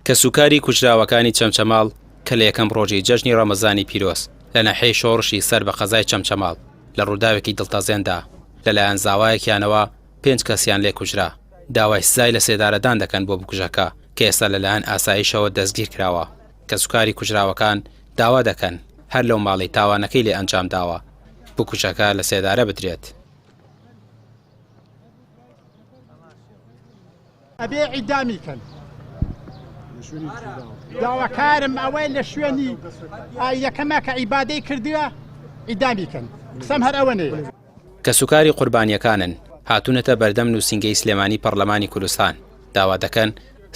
کەسوکاری کوژراوەکانی چەمچەماڵ کە لە یەکەم ڕۆژی جەژنی ڕەمەزانی پیرۆز لە ناحیەی شۆڕشی سەر بە قەزای چەمچەماڵ لە ڕووداوێکی دڵتەزێندا لەلایەن زاوایەکیانەوە پێنج کەسیان لێ کوژرا، داوای سزای لەسێدارەدان دەکەن بۆ بکوژەکە کە ئێستا لەلایەن ئاسایشەوە دەستگیرکراوە. کەسوکاری کوژراوەکان داوا دەکەن هەر لەو ماڵەی تاوانەکەی لێ ئەنجامداوە بکوژەکە لەسێدارە بدرێت. ئەبێ عیدامی کەن داواکارم ئەوەی لە شوێنی یەکەمە کە عیبادەی کردووە عیدامی کەن قسەم هەر ئەوە نەیە. کەسوکاری قوربانییەکانن هاتوونەتە بەردەم نووسینگەی سلێمانی پەڕلەمانی کوردستان، داوا دەکەن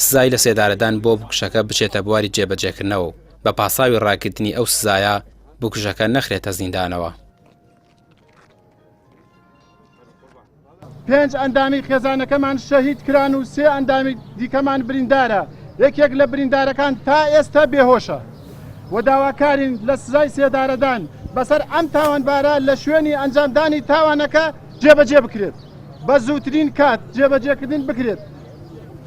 سزای لەسێدارەدان بۆ بکوژەکە بچێتە بواری جێبەجێکردنەوە و بە پاساوی ڕاگرتنی ئەو سزایە بکوژەکە نەخرێتە زیندانەوە. پێنج ئەندامی خێزانەکەمان شەهید کران و سێ ئەندامی دیکەمان بریندارە، یەکێک لە بریندارەکان تا ئێستا بێهۆشە و داواکارین لە سزای سێدارەدان بەسەر ئەم تاوانبارە لە شوێنی ئەنجامدانی تاوانەکە جێبەجێ بکرێت بە زووترین کات جێبەجێکردن بکرێت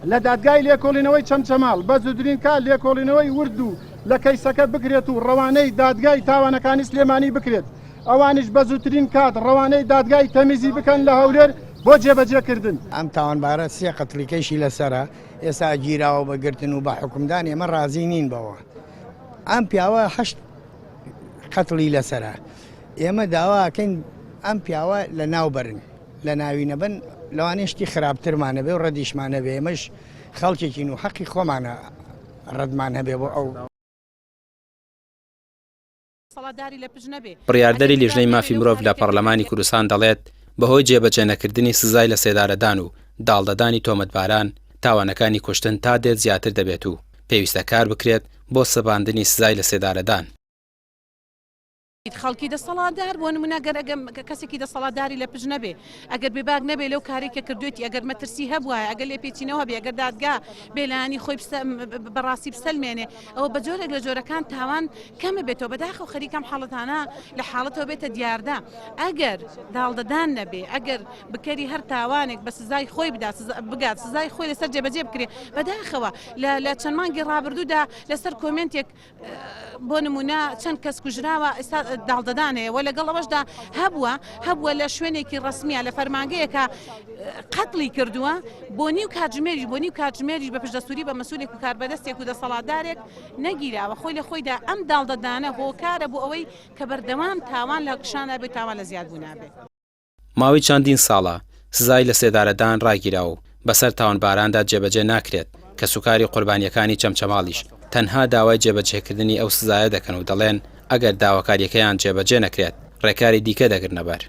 لە دادگای لێکۆڵینەوەی چەمچەماڵ بە زووترین کات لێکۆڵینەوەی ورد و لە کەیسەکە بکرێت و ڕەوانەی دادگای تاوانەکانی سلێمانی بکرێت. ئەوانیش بە زووترین کات ڕەوانەی دادگای تەمیزی بکەن لە هەولێر بۆ جێبەجێکردن. ئەم تاوانبارە سێ قەتڵیکەیشی لەسەرە، ئێستا گیراوە بە گرتن و بە حوکمدان، ئێمە ڕازی نین بەوە. ئەم پیاوە هەشت قەتڵی لەسەرە، ئێمە داوا ئەکەین ئەم پیاوە لە ناو بەرن، لە ناوی نەبەن لەوانەیە شتی خراپترمان هەبێ و ڕەدیشمان هەبێ، ئێمەش خەڵکێکین و حەقی خۆمانە ڕەدمان هەبێ بۆ ئەو. بڕیاردەری لیژنەی مافی مرۆڤ لە پەڕلەمانی کوردستان دەڵێت، بەهۆی جێبەجێنەکردنی سزای لەسێدارەدان و داڵدەدانی تۆمەتباران، تاوانەکانی کوشتن تا دێت زیاتر دەبێت و پێویستە کار بکرێت بۆ سەپاندنی سزای لەسێدارەدان. خەڵکی دەسەڵاتدار بۆ نمونە گەر کەسێکی دەسەڵاتداری لە پشت نەبێ ئەگەر بێباک نەبێ لەو کارێک کە کردوێتی ئەگەر مەترسی هەبوایە ئەگەر لێپێچینەوە هەبێ ئەگەر دادگا بێلایەنی خۆی بەڕاستی بسەلمێنێ ئەوە بە جۆرێک لە جۆرەکان تاوان کەمە بێتەوە بەداخەوە خەریکە ئەم حاڵەتانە لە حاڵەتەوە بێتە دیاردە ئەگەر داڵدەدان نەبێ ئەگەر بکەری هەر تاوانێک بە سزای خۆی بدا بگات سزای خۆی لەسەر جێبەجێ بکرێ بەداخەوە لە چەند مانگی ڕابردوودا لەسەر کۆمێنتێک بۆ نمونە چەند کەس کوژراوە ئێستا داڵدەدان هەیە و لەگەڵ ئەوەشدا هەبووە هەبووە لە شوێنێکی ڕسمیە لە فەرمانگەیەکە قەتڵی کردووە بۆ نیو کاتژمێریش بۆ نیو کاتژمێریش بە پشتدەستوری بە مەسولێک و کاربەدەستێک و دەسەڵاتدارێک نەگیراوە خۆی لە خۆیدا ئەم داڵدەدانە هۆکارە بۆ ئەوەی کە بەردەوام تاوان لە کشاندا بێت تاوان لە زیادبوونا بێت. ماوەی چەندین ساڵە سزای لەسێدارەدان ڕاگیرا و بەسەر تاوانباراندا جێبەجێ ناکرێت، کەسوکاری قوربانییەکانی چەمچەماڵیش تەنها داوای جێبەجێکردنی ئەو سزایە دەکەن و دەڵێن ئەگەر داواکارییەکەیان جێبەجێ نەکرێت ڕێکاری دیکە دەگرنەبەر.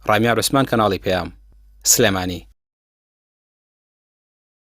ڕامیار عوسمان کەناڵی پەیام، سلێمانی.